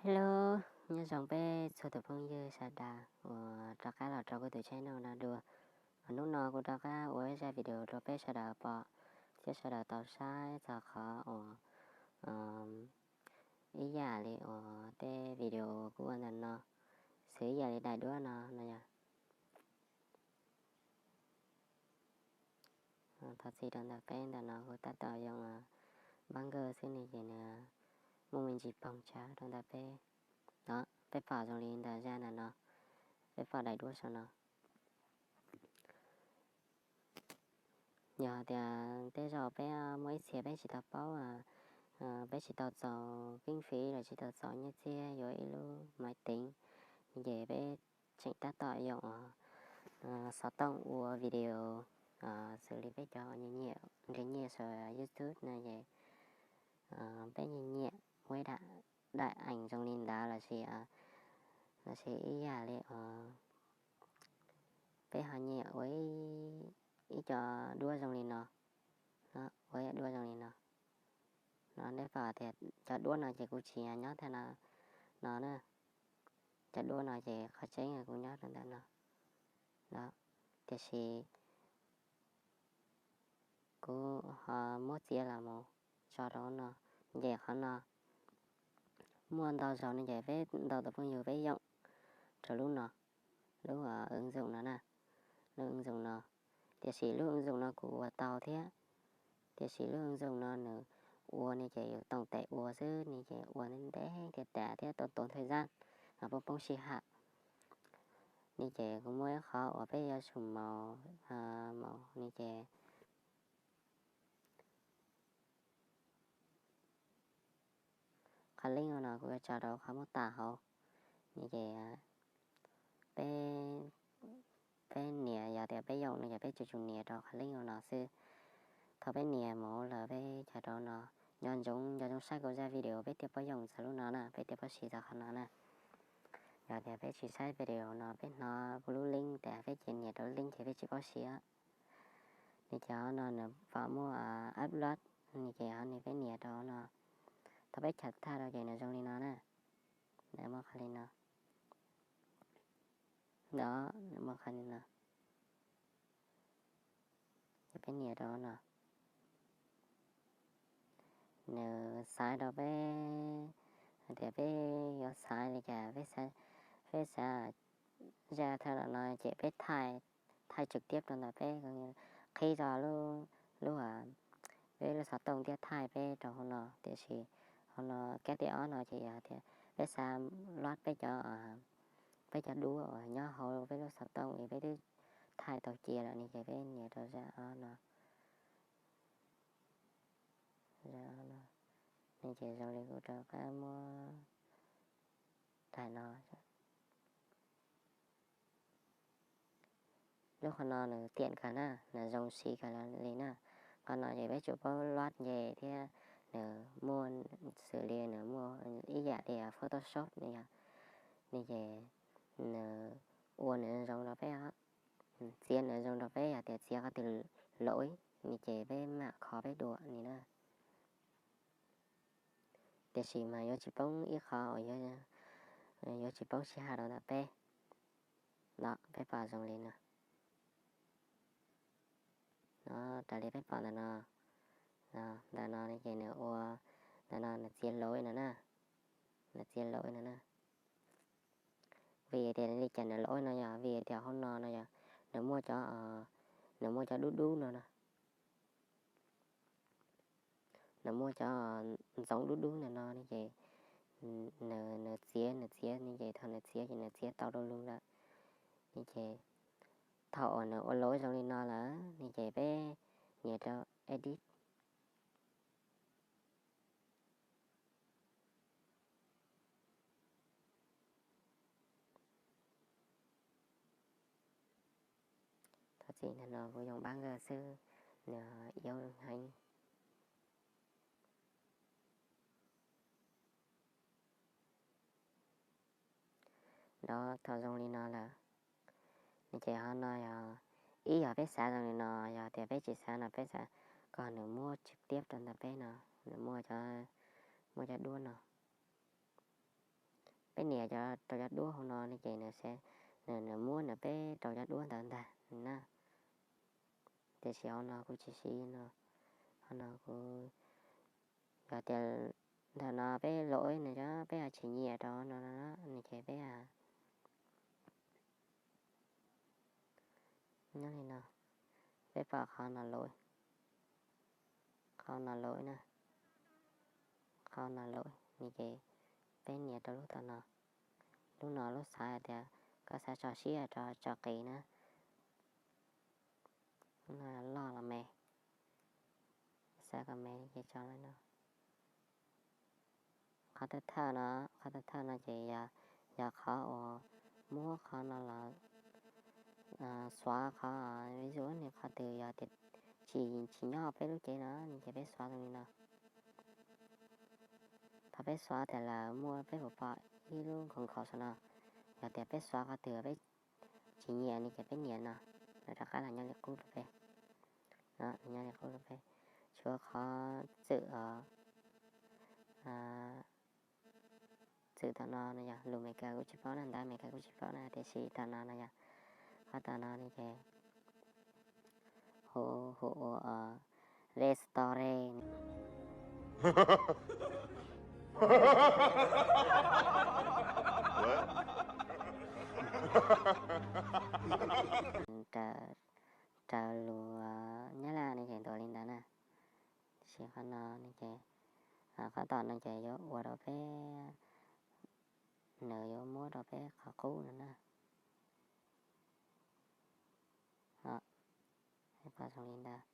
Hello, nyob zoo peb txhua tus phooj ywg sawv daws uas rov qab los rau kuv tus channel no dua. Hnub no kuv rov qab ua ib zaj video rau peb sawv daws pom thiab sawv daws tau saib txog qhov uas ib yam li uas tej video kuv ua ntawm no, xws ib yam li daim duab no no yog. Thov txim rau ntawm peb ntawm no kuv tab tom yoo npab nkawj xwb ne ces nws muaj me ntsis poog tsawv rau ntawm peb. Peb pom zoo li ntawm zaj ntawm no, peb pom daim duab saum no. Yog tias tej zaum peb muaj ib txhia peb tsis tau paub, peb tsis tau txaus peev xwm los tsis tau txaus nyiaj txiag yuav ib lub maiv teev, ces peb tseem tab tom yoo xov tooj ua video, xws li peb cov nyiam nrhiav nyiaj saum YouTube no ces peb nyiam nyiam ua ib daim eev zoo li ntawd lossis, lossis ib yam li peb ho nyiam ua ib co duab zoo li no, ua ib duab zoo li no. No nej pom tias cov duab no ces kuv tsis nyob tag no na. Cov duab no ces qhov tseeb kuv nyob rau ntawm no. Tiam sis kuv ho muab txiav los mus tso rau no, ces qhov no muaj ntau zaus no ces peb ntau tus phooj ywg peb yoom rau lub no, lub ứng dụng no na, lub ứng dụng no. Tiam sis lub ứng dụng no kuv ua tau thiab, tiam sis lub ứng dụng no nws ua ne ces yus toom tes ua xwb ne ces ua ntev ntev thiab tas thiab tau tốn thời gian, poob poob sij hawm. Ne ces kuv muaj ib qhov uas peb yuav tsum maus, maus ne ces qhov link no kuv yuav tso rau qhov muab tas hauv ne ces peb, peb nias, yog tias peb yoom no ces peb tsuas tsum nias rau qhov link no xwb. Thaum peb nias mus lawm peb cov rau no, nco ntsoov, nco ntsoov saib kuv zaj video peb thiaj paub yoom txog lub no na, peb thiaj paub siv txog qhov no na. Yog tias peb tsis saib video no peb hnov kuv lub link tas peb cia nias rau link ces peb tsis paub siv. Ne ces qhov no nws pom muaj upload ne ces qhov no peb nias rau no. Thaum peb chaws thaj rau ces nws zoo li no na. Nws muaj qhov li no. Nws muaj qhov li no. Ces peb nias rau no, nws xaiv rau peb hais tias peb yuav xaiv li cas, peb xaiv, peb xaiv zaj thawj no ces peb thaij, thaij trực tiếp rau ntawm peb, qhib txog lub, lub, peb lub xov tooj thiab thaij peb rau hauv no. Tiam sis hauv no kab tim ob no ces yog tias peb xav load peb cov, peb cov duab uas nyob hauv peb lub xov tooj es peb twb thaij tau cia lawm ne ces peb nias rau zaj ob no. Zaj ob no ne ces zoo li kuv rov qab muab daim no. Lub qhov no nws tiam kawg na, nws zoo siv kawg li na. Qhov no ces peb tsum paub load nce thiab nws muaj, xws li nws muaj ib yam li Photoshop ne yog, ne ces nws ua nws zoo rau peb, txiav nws zoo rau peb, yog tias txiav qhov twg lawm ne ces peb mam kho peb dua li na. Tiam sis mas yuav tsis poob ib qho uas yuav tsis poob sij hawm rau ntawm peb. No peb pom zoo li no. No raws li peb pom ntawm no, ntawm no ces nws ua, ntawm no nws txiav lawm no na, nws txiav lawm no na. Vim tias li cas nws lawm no yog vim tias hauv no no yog nws muaj cov, nws muaj cov dub dub no no. Nws muaj cov ntxoov dub dub ntawm no ne ces nws txiav, nws txiav ne ces thaum nws txiav ces nws txiav tau rau lug lawm ne ces thaum uas nws ua lawm zoo li no lawm ne ces peb nias rau edit. Thov txim ntawm no kuv yoo npab nkawj xwb, nws iab heev. Nrov thaum zoo li no lawm ne ces ho no yog, ib yog peb xav zoo li no, yog tias peb tsis xav no peb xav kom nws muab trực tiếp rau ntawm peb no, nws muaj cov, muaj cov duab no. Peb nias rau cov duab hauv no ne ces nws, nws muab nws peb rau cov duab ntawd ntag na. Tiam sis hauv no kuv tsis siv no, hauv no kuv, yog tias ntawm no peb lov nws, peb tsis nyiam rau no no ne ces peb nyob li no, peb pom qhov no lov, qhov no lov na, qhov no lov ne ces peb nias rau lub tom no. Lub no lub xav hais tias koj xav tso siab rau tso qis na, loj los me, xav kom me ces tso li no. Qhov thawj thawj no, qhov thawj thawj no ces yog qhov uas muab qhov no los xuav qhov, vis ua ne qhov twg yog tias tsis, tsis nyob peb lub cev no ces peb xuav li no. Thaum peb xuav tas lawm muaj peb puas pom ib lub nkhaus nkhaus saum no, yog tias peb xuav qhov twg peb tsis nyiam ne ces peb nias no, nws rov qab los nyob li qub rau peb. Nyob li qub rau peb, tshuav qhov txwm os, txwm tom no no yog lus Meskas kuv tsis paub na, ntawv Meskas kuv tsis paub na, tiam sis tom no no yog, qhov tom no ne ces hu, hu ua Restore. Raws lus Nyab Laj ne ces ntuas li ntawd na. Tiam sis qhov no ne ces, qhov tom no ces yuav ua rau peb, nws yuav muab rau peb qhov qub no na. Peb pom zoo li ntawd.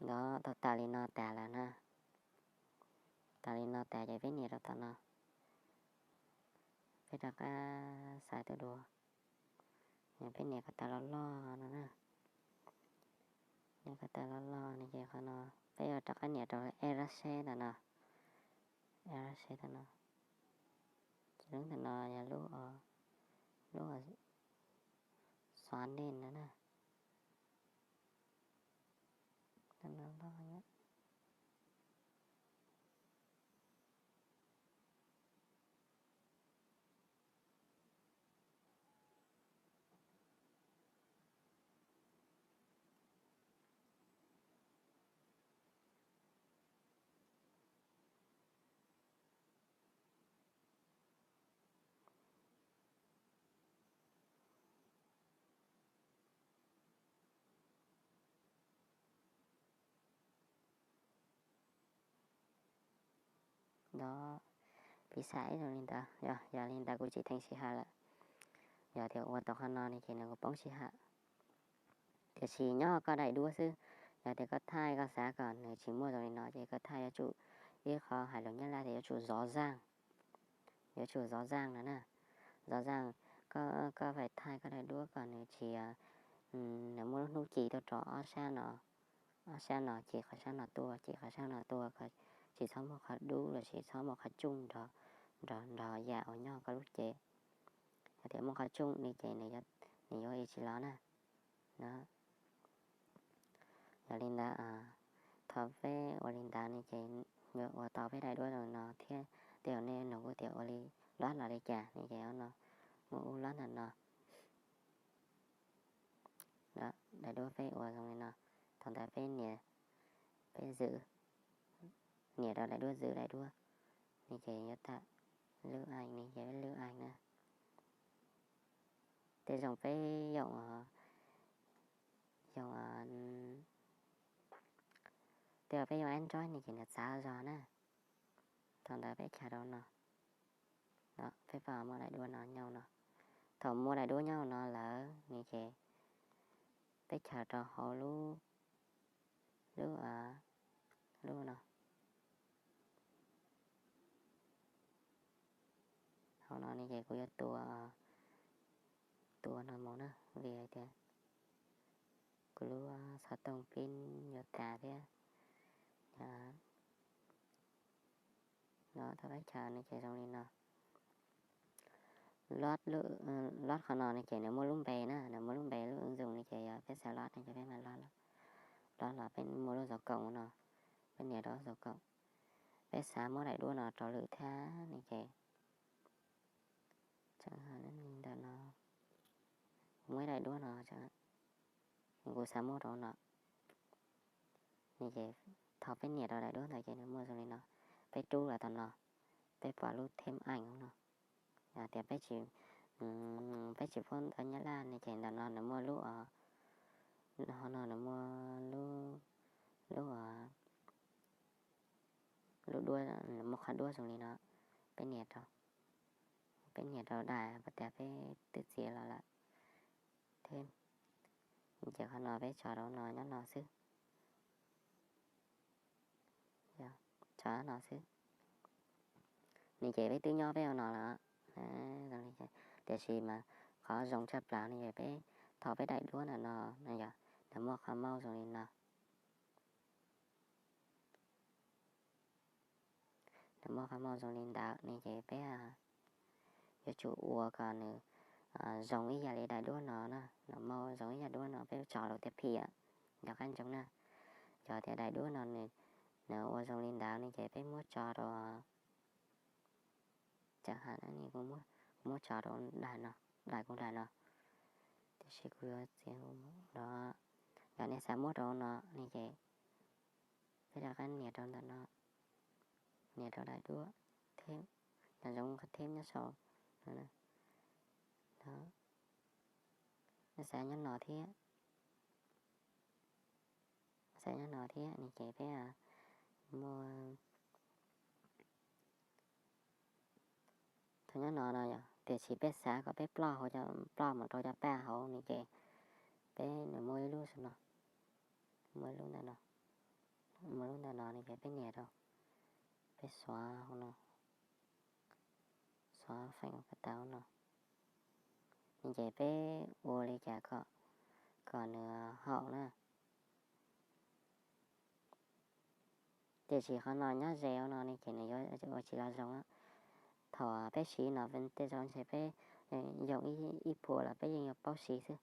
Ntawd tau tas li no tas lawm na. Tas li no tas ces peb nias rau tom no. Peb rov qab xaiv tus dua. Peb nias kom tas loj loj no na. Nias kom tas loj loj no ces qhov no peb yuav rov qab nias rau erase ntawm no. Erase ntawm no. Ces lub ntawm no yog lub, lub xóa ntej no na. Ntawd, piv xam ib zoo li ntawd, yog li ntawd kuv tsis theej sij hawm lawm. Yog tias ua tau qhov no ne ces nws kuj poob sij hawm. Tiam sis nyob koj daim duab xwb, yog tias koj thaij koj xav kom nws tsis muaj zoo li no ces koj thaij yuav tsum, ib qho hais lus Nyab Laj tias yuav tsum zov zaaj, yuav tsum zov zaaj no na. Zov zaaj, koj, koj fais thaij koj daim duab kom nws tsis, nws muaj lub hnub ci tuaj rau ob sab no, ob sab no ci qhov sab no tuaj, ci qhov sab no tuaj, tsis txhob muaj qhov dub los sis txhob muaj qhov tsooj nrog, nrog yam uas nyob koj lub cev. Yog tias muaj qhov tsooj li ces nws yuav tsis los na. Yog li ntawd, thaum peb ua li ntawd ne ces yuav ua tau peb daim duab zoo no thiab. Tej zaum nej nug kuv tias ua li luab los li cas ne ces no, muaj ub luab ntawm no. Daim duab peb ua zoo li no, thaum ntawd peb nias, peb zwm, nias rau daim duab zwm daim duab ne ces yuav tawm lub aim ne ces peb lub aim na. Tej zaum peb yoom, yoom, tej zaum peb yoom Android ne ces nws txav zog na. Thaum ntawd peb chaws rau no, peb pom muaj daim duab no nyob no. Thaum muaj daim duab nyob no lawm ne ces peb chaws rau hauv lub, lub, lub no, Ces kuv yuav tua, tua no mus na, vim hais tias kuv lub xov tooj pin yuav tas thiab. No tau peb chaws no ces zoo li no. Lov, lov qhov no no ces nws muaj lub npe na, nws muaj lub npe lub ứng dụng no ces yog peb xav lov no ces peb mam lov. Lov los peb muaj lub xov tooj no, peb nias rau lub xov tooj. Peb xav muab daim duab no rau lwm thiab no ces ntawm no, kuv muaj ib daim duab no, kuv xav muab rau no. No ces thaum peb nias rau daim duab ntawd ces nws muaj zoo li no. Peb rub los tom no, peb pom lub thêm ảnh no. Yog tias peb tsis, peb tsis paub ntawv Nyab Laj no ces ntawm no nws muaj lub, ho no nws muaj lub, lub, lub duab, nws muaj qhov duab zoo li no. Peb nias rau, peb nias rau daim tias peb twb txiav los lawm. Thiab ces qhov no peb tso rau no nyob no xwb. Tso no xwb. No ces peb twb nyob peb ua no lawm. Tiam sis mas qhov zoo tshaj plaws no ces peb, thaum peb daim duab ntawm no, yog nws muaj qhov mouse zoo li no, nws muaj qhov mouse zoo li ntawd no ces peb yuav tsum ua kom nws zoo ib yam li daim duab no na, nws mouse zoo ib yam duab no peb tso rau tias phim, yog qab ntsoov na. Yog tias daim duab no nws ua zoo li ntawd no ces peb muab tso rau, txawm hais kuv muab tso rau daim no, daim kuv daim no, tiam sis kuv yuav txiav no. Yog nej xav muab rau no no ces peb rov qab nias rau ntawm no, nias rau daim duab, thiab nws zoo qhov thiab nyob saum no. Xav nyob no thiab, xav nyob no thiab no ces peb muaj, thaum nyob no no yog tiam sis peb xav kom peb ploj hauv, ploj mus rau cov paj hauv no ces peb nws muaj ib lub no, muaj lub ntawm no, muaj lub ntawm no no ces peb nias rau, peb xuav hauv no, xuav feem ua ka tau no, no ces peb ua li cas kom, kom nws haum na. Tiam sis qhov no nyob ze ua no ne ces nws yuav ua tsis los zoo. Thaum peb siv no tej zaum ntshe peb yoom ib phua los peb yeej yuav paub siv xwb.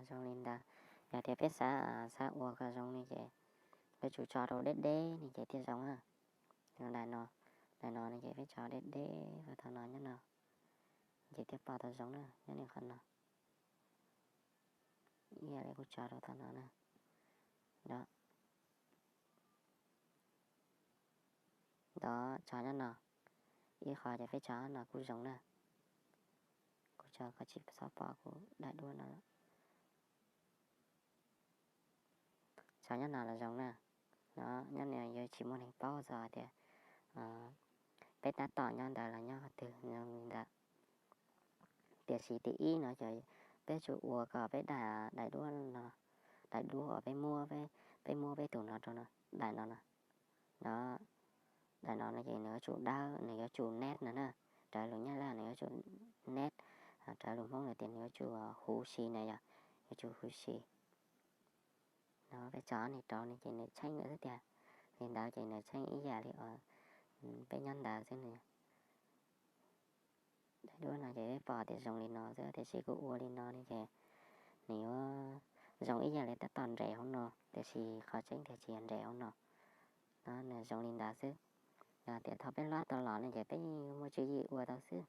Zoo li ntawd, yog tias peb xav, xav ua kom zoo ne ces peb tsum tso rau deb deb ne ces thiaj zoo na. Daim no, daim no ne ces peb tso deb deb rau thaum no nyob no, ces thiaj pom tau zoo na, nyob li qhov no. Ib yam li kuv tso rau thaum no na. Ntawd tso nyob no, ib qho ces peb tso no kuj zoo na. Kuv tso koj tsis txhob pom kuv daim duab no. Tso nyob no los zoo na. No nyob no yuav tsis muaj neeg paub txog hais tias peb tab tom nyob ntawd los nyob qhov twg li ntawd. Tiam sis tim ib no ces peb tsum ua kom peb daim, daim duab no, daim duab uas peb muab, peb muab peb tus no rau no, daim no no. No, daim no no ces nws yuav tsum dawb, nws yuav tsum nét no na. Raws lus Nyab Laj nws yuav tsum nét, raws lus Hmoob no tias nws yuav tsum huv si na yog, yuav tsum huv si. No peb tso no rau no ces nws tsheej lawm xwb tiag. Li ntawd ces nws tsheej ib yam li peb nyob ntawd xwb no. Daim duab no ces peb pom tias zoo li no xwb tiam sis kuv ua li no ne ces nws yuav zoo ib yam li tab tom nres hauv no tiam sis qhov tseeb tiag tsis yog nres hauv no. No nws zoo li ntawd xwb. Yog tias thaum peb hlob tau los no ces peb yeej muaj tswv yim ua tau xwb,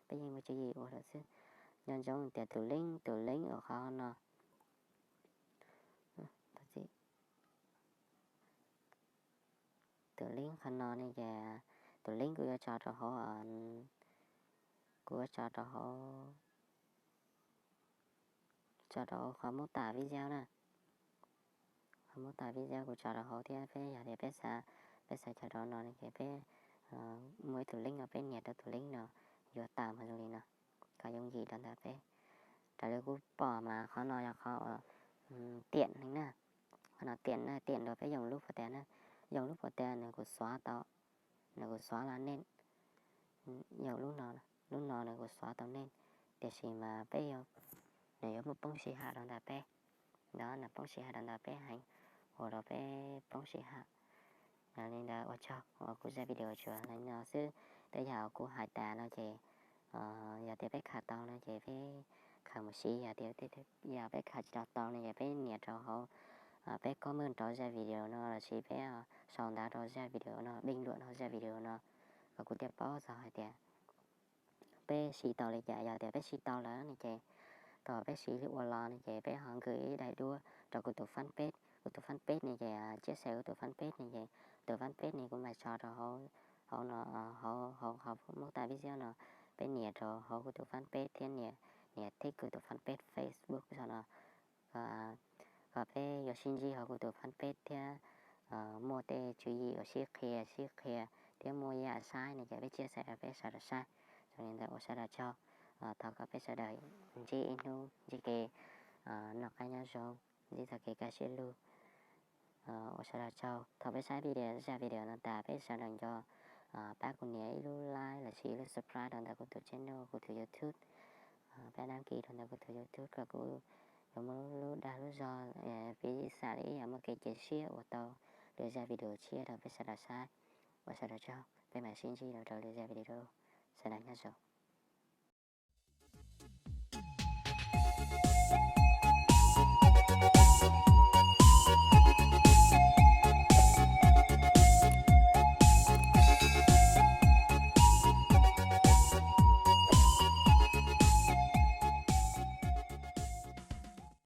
peb yeej muaj tswv yim ua tau xwb. Nco ntsoov tias tus link, tus link uas qhov no, tus link qhov no ne ces tus link kuv yuav tso rau hauv, kuv yuav tso rau hauv, tso rau hauv qhov mub tam video na. Qhov mub tam video kuv tso rau hauv thiab peb yog tias peb xav, peb xav tso rau no ne ces peb muaj ib tus link no peb nias rau tus link no yuav tawm mus zoo li no kom yooj yim rau ntawm peb. Raws li kuv pom mas qhov no yog qhov tiam neeg na. Qhov no tiam na, tiam rau peb yoog lub pos tas na. Yoog lub pos tas nws kuj xóa tau, nws kuj xóa la nej, yoog lub no, lub no nws kuj xóa tau nej, tiam sis mas peb, nws yuav muaj poob sij hawm rau ntawm peb. Ntawd nws poob sij hawm rau ntawm peb heev, ua rau peb poob sij hawm. Yog li ntawd ua tsaug uas kuv zaj video tsuas li no xwb. Tej yam kuv hais tas no ces yog tias peb khaws tau no ces peb khaws mus siv, yog tias, yog peb khaws tsis tau tau no ces peb nias rau hauv, peb comment rau zaj video no lossis peb sau ntawv rau zaj video no, bình luận rau zaj video no, kom kuv thiaj paub txog hais tias peb siv tau li cas. Yog tias peb siv tau lawm ne ces thaum peb siv ua los ne ces peb ho nkws ib daim duab rau kuv tus fanpage, kuv tus fanpage ne ces chia sẻ kuv tus fanpage ne ces tus fanpage ne kuv mam tso rau hauv, hauv no, hauv, hauv, hauv mub tam video no. Peb nias rau hauv kuv tus fanpage thiab nias, nias thib kuv tus fanpage Facebook no, kom peb yuav sib ntsib hauv kuv tus fanpage thiab muaj tej tswv yim uas sib qhia, sib qhia thiab muaj yam saib ne ces peb chia sẻ rau peb sawv daws saib. Zoo li ntawd ua sawv daws tsaug, thov kom peb sawv daws ntsib ib hnub ntsib kev noj qab nyob zoo, ntsib txoj kev kaj siab lug. Ua sawv daws tsaug. Thaum peb saib video, zaj video no tas peb sawv daws nco pab kuv nias ib lub like lossis ib lub subscribe rau ntawm kuv tus channel, kuv tus YouTube. Pab đăng ký rau ntawm kuv tus YouTube kom kuv yuav muaj lub dag lub zog, piv xam li ib yam muaj kev cia siab ua tau lwm zaj video tshiab rau peb sawv daws saib. Ua sawv daws tsaug, peb mam sib ntsib rau lwm zaj video. Sawv daws nyob zoo.